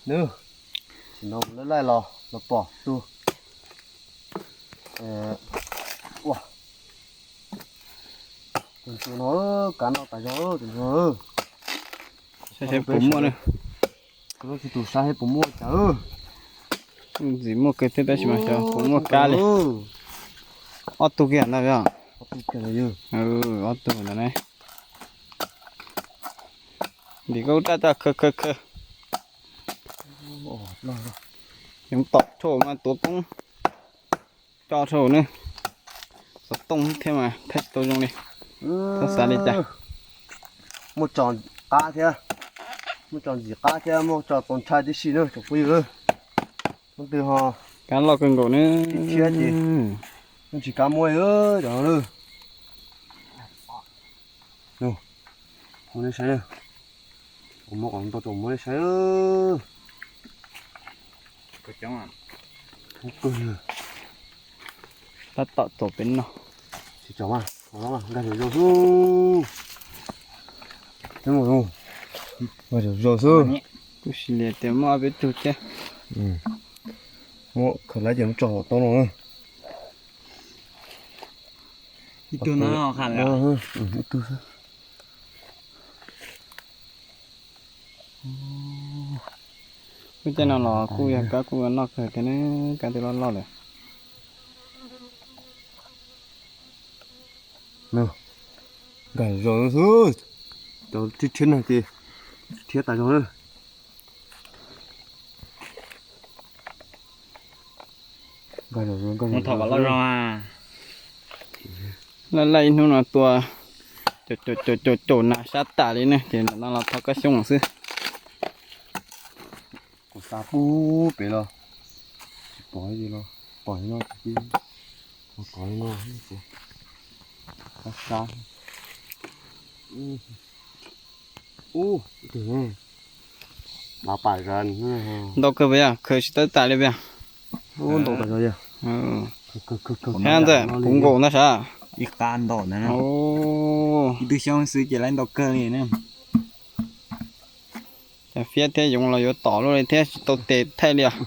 Nws, tsis no kuv laij laij los los pom tus, ua, tus ntxuag no, kav no tas zog tus ntxuag. Saib saib puas muaj na. Kuv tsis tus saib saib puas muaj cas. Ntxim muaj kawg thiab tab sis mas xyov puas muaj kab li. Ob tug kiag ntag. Ob tug ntawd ne. Ntim koj daj toj khawb khawb khawb. Yoov tom rhau mas tuav poob tso rhau ne. Xov tooj thiab mas thaij tsis tau zoo li. Txhob xav li cas. Muaj tso qab thiab, muaj tso ntxim qab thiab muaj tso txaus ntshai tib si na tsoom phooj ywg. Hnub twg ho kab loj kawg nkaus ne. Ib tshiab ces yeej tsis kav muaj li cov no na. Muab nej saib, kuv muab qhov ntau tso muab nej saib. Tab tom txaus peb noj. Tsis txaus mas nkag zom zaws xwb. Nkag zom zaws xwb. Kuj sis li tias muaj ob peb tug thiab. Muab khaws lawm ces muab tso tom toob no. Ib tug no, ib tug xwb. Lub caij no los kuj yog kab kuj noj kawg thiab ne, kab twb loj loj lawm. Nkag zom zaws xwb, cov rhiab rhiab no ces rhiab tas zog na. Laj laj ib hnub no tua caum caum caum nas sab tas li ne ces lam no los thov kab xyoob xwb. Kuv xa pub pem los tsis pom li los pom li no, pom li no, sab sab. Ntau kawg puas yog? Khaws tsis tau tas li puas yog? Ntau tas zog yog. Ntxawm puv nkaus ntag sav. Ib qab ntau ntawd na. Ib tug xyoob xwb ces lawv ntau kawg li na. Cas fiab thiab, yoov los yuav tom luaj li thiab tsis tau tes thaij li os.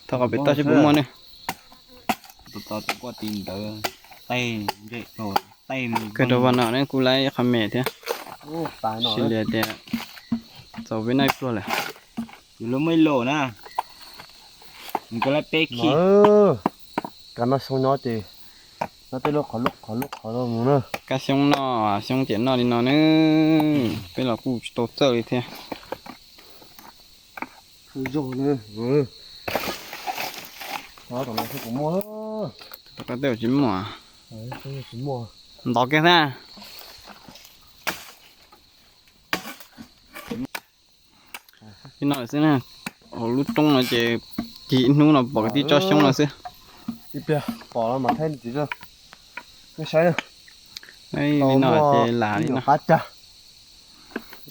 Thov kom pem toj seb puas muaj ne. Kawg rau vas no ne kuj laib qhov me thiab. Sis li tias txaus peb noj pluag lawm. Yus lub muaj ib lus na, nws kuj laib peb khij. Kab noj xyoob nyob ces noj tej lub qhov lub qhov lub qhov mus na. Kab xyoob noj, xyoob ces noj li no ne. Peb los kuj tsis tau txawj li thiab. Zog ne. Tom no kuj muaj. Tom ko tej tsis muaj. Ntov kiag thiab. Li no xwb na, hauv lub roob no ces cig ib hnub no pom kwv tij tso xyoob no xwb. Ib pliag pom los mas thaij ntxiv rau nej saib. Li no ces lam li no. Qab cag,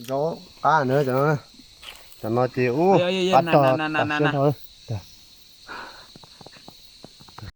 zaub qab na, cov no ces ub, qab rog tas siab nrho.